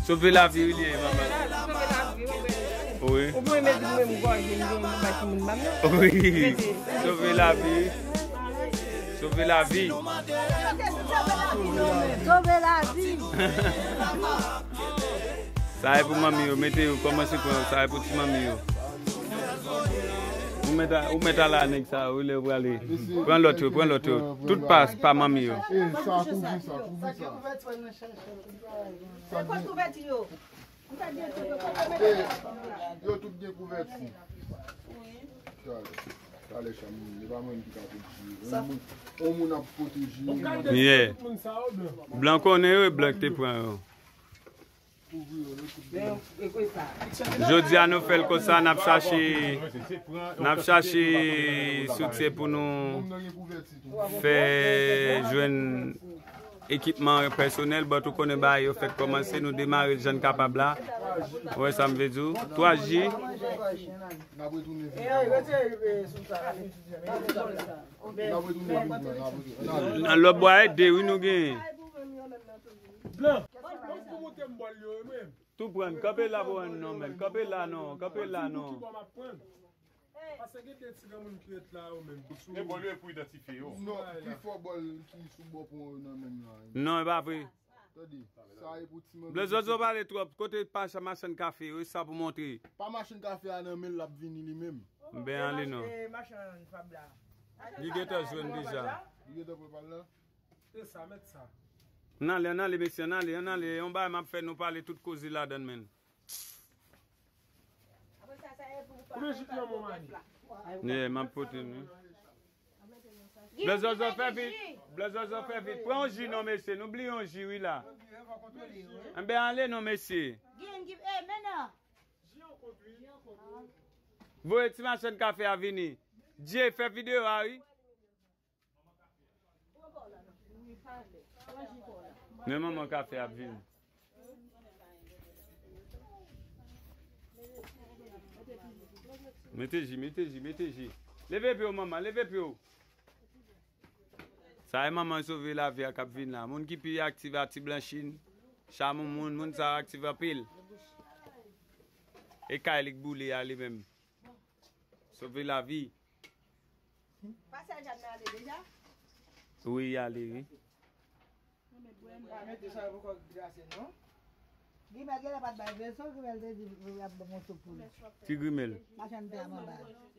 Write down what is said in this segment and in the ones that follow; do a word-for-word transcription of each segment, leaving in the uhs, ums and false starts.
Sove lavi wi li ye, manman. Sove lavi wi, wi. Wi. Ou mwen mezi mwen m gòje m gen yon bay timoun ban m nan. Wi. Sove lavi. Sove lavi. Sove lavi. Sa e pou manmi yo, mete yo, kòmanse pran yo, sa e pou ti manmi yo. Ou mèt a, ou mèt a la nèg sa yo, wi, lè yo prale. Pran lòt yo, pran lòt yo. Tout pa, pa manmi yo. E, sa, kouvri sa, kouvri sa. Se kot kouvèti yo? E, yo tout gen kouvèti. Talè, talè, chanm, e pa mwen ki ka pwoteje. Yon moun, yon moun ap pwoteje. Yeah. Blan konnen yo, e blan ki te pran yo. Jodi a nou fè l konsa, n ap chache, n ap chache soutyen pou nou fè jwenn ekipman pèsonèl, but ou konnen bagay yo fèk kòmanse, nou demare l jan n kapab la. Ou wè sa m vle di w? Twa ji. Nan lòt bwa e de wi nou genyen. Tou pran, kanpe la pou wè non, men. Kanpe la non, kanpe la non. Paske gen de ti granmoun ki ret la yo menm. E bòl yo e pou idantifye yo. Non, pifò bòl ki sou bò pon yo nan men m la. Non, e pa vre. Tande, sa e pou ti manmi. Blaze Zozo pale twòp, kote pa machann kafe yo, e sa pou montre. Pa machann kafe a nan men l, l ap vini li menm. Ben ale non. Li gentan jwenn deja. Li gentan pran pa l la. Se sa, mèt sa. Ann ale, ann ale, mesye, ann ale, ann ale. Yon bagay m ap fè nou pale tout koze ladann, men. Kote jip nan men w, Mani? Yeah, m ap pote nou. Blaze Zozo fè vit. Blaze Zozo fè vit. Pran yon ji non, mesye. Nou bliye yon ji, wi, la. Enben, ale non, mesye. Voye ti machann kafe a vini. Dje, fè videyo a, wi. Men manman kafe ap vini. Mete ji, mete ji, mete ji. Leve pye w, manman, leve pye w. Sa e manman Sove Lavi a k ap vin la. Moun ki pi aktif a Ti Blanchin, Chamoumoun, moun sa yo aktif anpil. E kay li k boule a li menm. Sove lavi. Pasè Jad nan ale deja? Wi, ale, wi. Pa mete sa yo poko glase, non? Gimèl genlè pa t bay veso, Gimèl te di l ap ban m yon soup pou li. Ti Gimèl. Machann te a manba.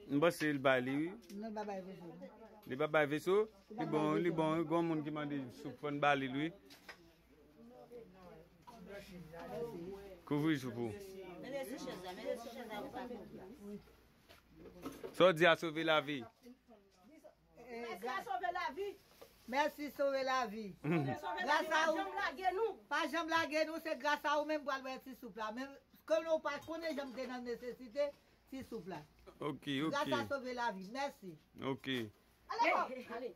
M panse l bay li, wi. Non, l pa bay veso, non. Li pa bay veso? Li bon, li bon, wi. Gon moun ki mande soup, fò n ba li l, wi. Kouvri jou pou. Mete sou chèz la, mete sou chèz la pou pa kouvri. Sa w di a sove lavi. Mèsi a sove lavi. Mèsi sove lavi. Gras a ou. Pa janm lage nou. Pa janm lage nou, se gras a ou menm pral wè ti soup la. Men konnen ou pa konnen jan m te nan nesesite ti soup la. Ok, ok. Gras a sove lavi. Mèsi. Ok. Ale, ale.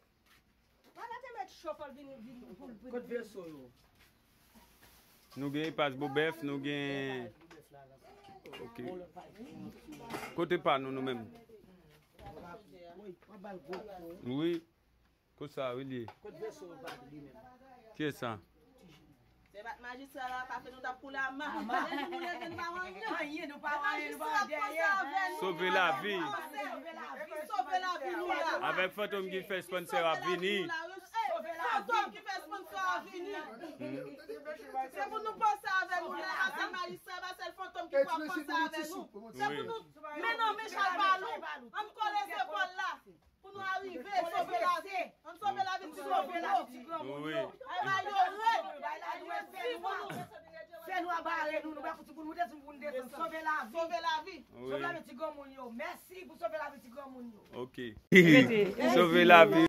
Kot veso yo? Nou gen epas Bobèf, nou gen. Ok. Kote pa nou, nou menm? Wi. Kosa, wi, li ye. Kiyès sa? Se bat majistra la, kafe nou t ap koule a ma. Majistra ap panse avè nou. Sove lavi. Sove lavi nou la. Avèk Fantom ki fè sponsor ap vini. Fantom ki fè sponsor ap vini. Se pou nou panse avè nou la. Pa sèl majistra, pa sèl Fantom ki pral panse avè nou. Se pou nou mennen men chal pa nou. Ann kole zepòl la. Pou nou arive sove lavi. Ann sove lavi ti granmoun yo. Wi. Bay yo rèd. Bay la dwèt fè nwa. Fè nwa bare nou, nou pa fouti pou nou desann, pou nou desann. Sove lavi. Sove lavi. Wi. Sove lavi ti granmoun yo. Mèsi pou sove lavi ti granmoun yo. Ok. Sove lavi.